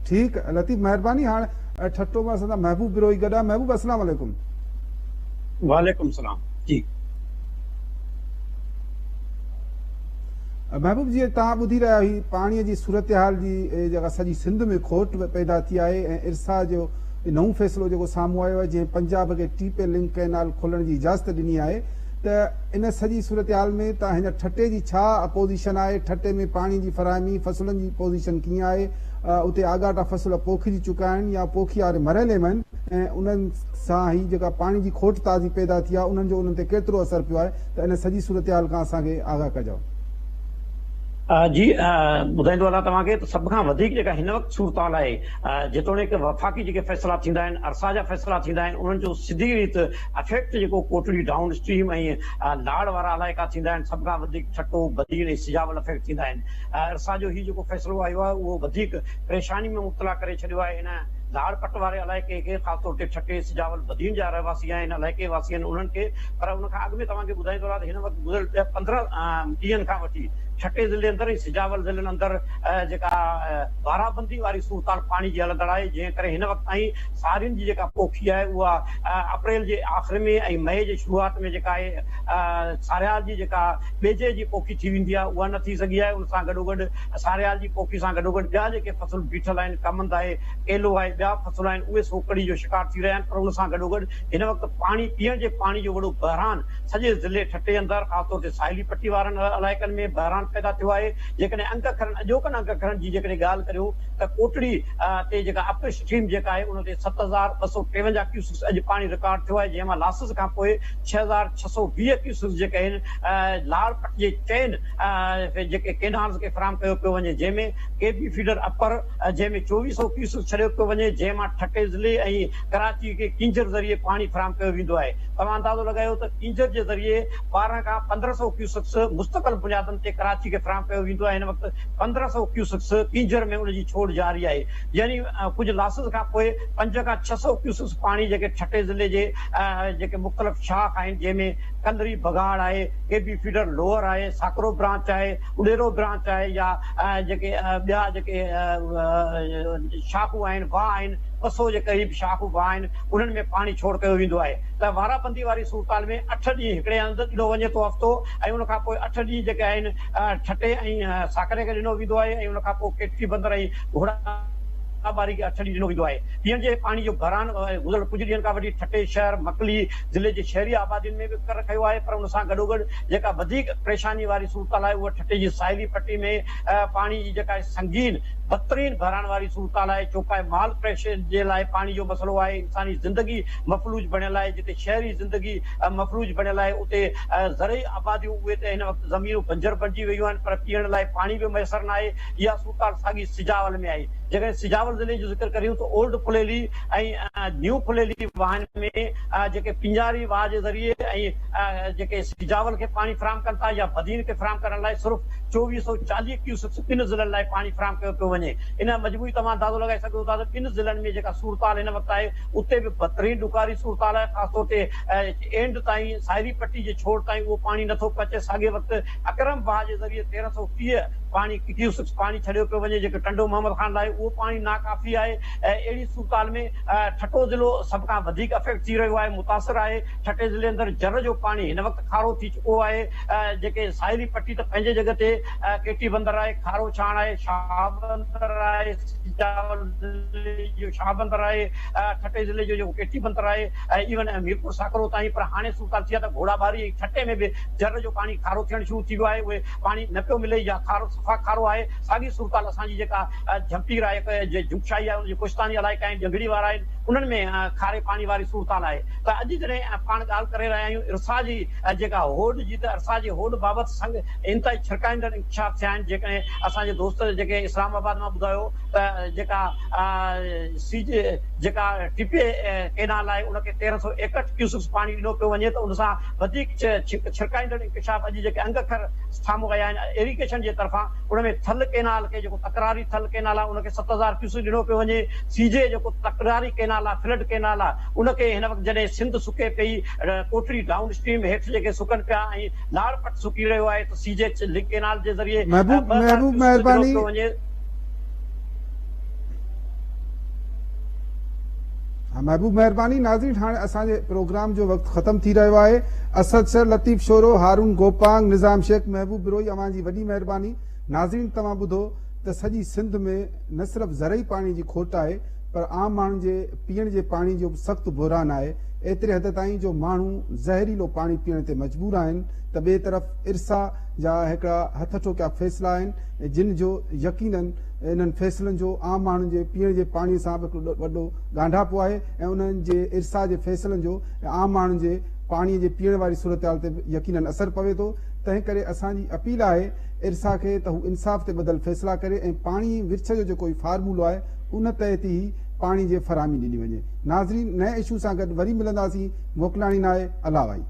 ٺيڪ لطيف مهرباني هاڻ ٺٽو مان اسان سان محبوب بروهي گڏ آهي محبوب السلام عليڪم. وعليڪم السلام جي. محبوب جي توهان ٻڌي رهيا آهيو هي پاڻي جي صورتحال جي جيڪا سڄي سنڌ ۾ کوٽ پيدا ٿي آهي ۽ ارسا جو نئون فيصلو جيڪو سامهون آيو آهي جنهن پنجاب کي ٽي پي لنڪ ڪئنال کولڻ جي اجازت ڏني آهي ته ان سڄي صورتحال ۾ ته هن ٺٽي جي ڇا پوزيشن آهي ٺٽي ۾ پاڻي جي فراهمي فصلن جي پوزيشن ڪيئن آهي اتي آڳاٽا فصل پوکجي چڪا آهن يا پوکي واري مرحلي ۾ آهن ۽ انهن سان هي جيڪا پاڻي جي کوٽ تازي پيدا ٿي آهي انهن جو انهن تي ڪيترو اثر پيو آهي ته ان سڄي صورتحال کان اسان کي آگاهه ڪجو. جي ٻڌائيندو هلان توهان کي ته سڀ کان وڌيڪ جيڪا هن وقت صورتحال آهي جيتوڻيڪ وفاقي جيڪي فيصلا ٿيندا آهن ارسا جا فيصلا ٿيندا آهن انهن جو سڌي ريت افيڪٽ جيڪو ڪوٽڙي ڊائون اسٽريم ۽ لاڙ وارا علائقا ٿيندا آهن سڀ کان وڌيڪ ٺٽو بدين ۽ سجاول افيڪٽ ٿيندا آهن ارسا جو هي جيڪو فيصلو آيو آهي اهو وڌيڪ پريشاني ۾ مبتلا ڪري ڇڏيو آهي هن لاڙ پٽ واري علائقي کي خاص طور تي ٺٽي سجاول بدين جا رهواسي آهن علائقي واسي آهن انهن کي پر ان کان اڳ ۾ توهان کي ٻڌائيندو هلان ته هن وقت گذريل ڏهه 15 ڏينهن کان وٺي ٺٽي ضلعي اندر ۽ سجاول ضلعن اندر جيڪا بارابندي واري صورتحال پاڻي جي هلندڙ آهي جنهن ڪري هن وقت تائين سارين جي جيڪا پوکي آهي اها اپريل جي آخر ۾ ۽ مئي جي شروعات ۾ جيڪا آهي ساريال جي جيڪا ٻيجي جي پوکي ٿي ويندي آهي اها نه ٿي سگهي آهي ان سان گڏوگڏ ساريال جي پوکي سان گڏوگڏ ٻيا جيڪي فصل بيٺل آهن ڪمند آهي ڪيلو آهي ٻيا فصل آهن اهي سوڪڙي جو شڪار ٿي رهيا آهن پر ان سان گڏوگڏ هن وقت پاڻي پيئڻ جي پاڻي جو وڏو بحران سڄي ضلعي ٺٽي اندر خاص طور تي ساحلي پٽي وارن علائقن ۾ بحران پيدا ٿيو آهي جيڪڏهن انگ اکرن اڄوڪن انگ اکرن جي جيڪڏهن ڳالهه ڪريون ته ڪوٽڙي تي جيڪا اپ اسٽريم جيڪا آهي ان تي 7253 ڪيوسڪس اڄ پاڻي رڪارڊ ٿيو آهي جنهن مان لاسز کان پوء 6620 ڪيوسڪس جيڪي آهن لاڙ پٽ جي چئن جيڪي ڪينالز کي فراهم ڪيو پيو وڃي جنهن ۾ ڪي بي فيڊر اپر جنهن ۾ 24 سئو ڪيوسڪ ڇڏيو پيو وڃي جنهن مان ٺٽي ضلعي ۽ ڪراچي کي ڪينجهر ذريعي پاڻي فراهم ڪيو ويندو آهي. توهان اندازو لڳايو ته ڪينجهر جي ذريعي 12 کان 15 سئو ڪيوسڪس مستقل بنيادن تي ڪراچي کي فراهم ڪيو ويندو آهي هن وقت 15 سئو ڪيوسڪس ڪينجهر ۾ ان جي ڇوڙ جاري آهي يعني ڪجهه لاسز کان پوء پنج کان ڇهه سئو ڪيوسڪس پاڻي جيڪي ٺٽي ضلعي جي جيڪي مختلف شاخ آهن جنهن ۾ ڪلري بگهاڙ آهي، ڪي بي فيڊر لوئر آهي، ساڪرو برانچ آهي، اڏيرو برانچ آهي يا جيڪي ٻيا جيڪي شاخون آهن واهه آهن 200 جي قريب شاخون واهه آهن انهن ۾ پاڻي ڇوڙ ڪيو ويندو آهي ته وارابندي واري صورتحال ۾ اٺ ڏينهن هڪڙي هنڌ ڏنو وڃي ٿو هفتو ۽ ان کان پوء اٺ ڏينهن جيڪي آهن ٺٽي ۽ ساڪري کي ڏنو ويندو آهي ۽ ان کان پوء ڪيٽي بندر ۽ گهوڙا ٻاري کي اٺ ڏينهن ڏنو ويندو آهي. پيئڻ جي پاڻي جو بحران گذريل ڪجهه ڏينهن کان وٺي ٺٽي شهر، مڪلي ضلعي جي شهري آبادين ۾ به ڪر کنيو آهي پر ان سان گڏوگڏ جيڪا وڌيڪ پريشاني واري صورتحال آهي اها ٺٽي جي ساحلي پٽي ۾ پاڻي جي جيڪا سنگين بدترين بحران واري صورتحال آهي، چوپائي مال پريشر جي لاء پاڻي جو مسئلو آهي، انساني زندگي مفلوج بڻيل آهي، جتي شهري زندگي مفلوج بڻيل آهي اتي زرعي آباديون اهي ته هن وقت زمينون بنجر بڻجي ويون آهن پر پيئڻ لاء پاڻي به ميسر ناهي، اها صورتحال ساڳي سجاول ۾ آهي، جيڪڏهن سجاول ضلعي جو ذڪر ڪريون ته اولڊ ڦليلي ۽ نيو ڦليلي واهن ۾ جيڪي پنجاري واهه جي ذريعي ۽ جيڪي سجاول کي پاڻي فراهم ڪن ٿا يا بدين کي فراهم ڪرڻ لاء صرف 2440 ڪيوسڪس ٻن ضلعن لاء پاڻي فراهم ڪيو پيو وڃي. ان مجموعي توهان اندازو لڳائي سگهو ٿا ته ٻن ضلعن ۾ جيڪا صورتحال هن وقت آهي اتي به بدترين ڏڪاري صورتحال آهي خاص طور تي اينڊ تائين ساحلي پٽي جي ڇوڙ تائين اهو پاڻي نٿو پهچي ساڳئي وقت اڪرم واهه جي ذريعي 1330 پاڻي ڪيوسڪس پاڻي ڇڏيو پيو وڃي جيڪو ٽنڊو محمد خان لاء اهو پاڻي ناڪافي آهي اهڙي صورتحال ۾ ٺٽو ضلعو سڀ کان وڌيڪ افيڪٽ ٿي رهيو آهي متاثر آهي ٺٽي ضلعي اندر جر جو پاڻي هن وقت کارو ٿي چڪو آهي جيڪي ساحلي پٽي ته پنهنجي جڳهه تي ڪيٽي بندر آهي، کارو ڇاڻ آهي، شاهه بندر آهي، سجاول ضلعي جو شاهه بندر آهي، ٺٽي ضلعي جو جيڪو ڪيٽي بندر آهي ۽ ايون ميرپور ساڪرو تائين پر هاڻي صورتحال ٿي آهي ته گهوڙا ٻاري ۽ ٺٽي ۾ به جر جو پاڻي کارو ٿيڻ شروع ٿي ويو آهي اهي پاڻي نه پيو ملي يا کارو صفا کارو آهي ساڳي صورتحال اسان جي جيڪا جهمپير آهي جهمپشاهي آهي ان جي ڪوهستاني علائقا آهن جهنگڙي وارا آهن انهن ۾ کاري پاڻي واري صورتحال آهي ته اڄ جڏهن پاڻ ڳالهه ڪري رهيا آهيون ارسا جي جيڪا هوڏ جي ته ارسا جي هوڏ بابت سنگ انتهائي ڇرڪائيندڙ انڪشاف ٿيا آهن جيڪڏهن اسان جي دوست جيڪي اسلام آباد مان ٻڌايو ته جيڪا سي جي جيڪا ٽي پي ڪينال آهي ان کي 1361 ڪيوسڪس پاڻي ڏنو پيو وڃي ته ان سان وڌيڪ ڇرڪائيندڙ انڪشاف اڄ جيڪي انگ اکر سامهون آيا آهن ايريگيشن جي طرفان ان ۾ ٿل ڪينال کي جيڪو تڪراري ٿل ڪينال آهي ان کي 7000 ڪيوسڪ ڏنو پيو وڃي سي جي جيڪو تڪراري ڪينال آهي فلڊ ڪينال آهي ان کي هن وقت جڏهن سنڌ سڪي پئي ڪوٽڙي ڊائون اسٽريم هيٺ جيڪي سڪن پيا ۽ لاڙ پٽ سڪي رهيو آهي ته سي جي ايڇ لنڪ ڪينال جي ذريعي محبوب 2000 محبوب ڪيوسڪ ڏنو مهرباني. پيو وڃي. ها محبوب مهرباني ناظرين هاڻي اسان جي پروگرام جو وقت ختم ٿي رهيو آهي اسد شر لطيف شورو هارون گوپانگ نظام شيخ محبوب بروهي اوهان جي وڏي مهرباني ناظرين توهان ٻڌو ته سڄي سنڌ ۾ نه صرف زرعي پاڻي جي کوٽ آهي پر عام ماڻهن جي پيئڻ جي پاڻي جو به سخت بحران آهي ايتري حد تائين جو ماڻهو زهريلو پاڻي پيئڻ تي مجبور آهن ته ٻئي طرف ارسا جا هڪڙا هٿ ٺوڪيا فيصلا آهن جن جو يقينن انهن فيصلن جو عام ماڻهن جي پيئڻ جي پاڻي سان به هڪڙو وڏو ڳانڍاپو آهي ۽ انهن جي ارسا جي فيصلن جو عام ماڻهن جي پاڻي جي پيئڻ واري صورتحال تي به يقينن اثر پوي ٿو تنهن ڪري اسان جي اپيل آهي ارسا کي ته هو انصاف تي ٻڌل فيصلا ڪري ۽ پاڻي ورڇ جو جيڪو هي فارمولو آهي ان تحت ئي پاڻي جي فراهمي ڏني وڃي. ناظرين نئين اشو سان گڏ وري ملنداسين موڪلاڻي ناهي الله وائي.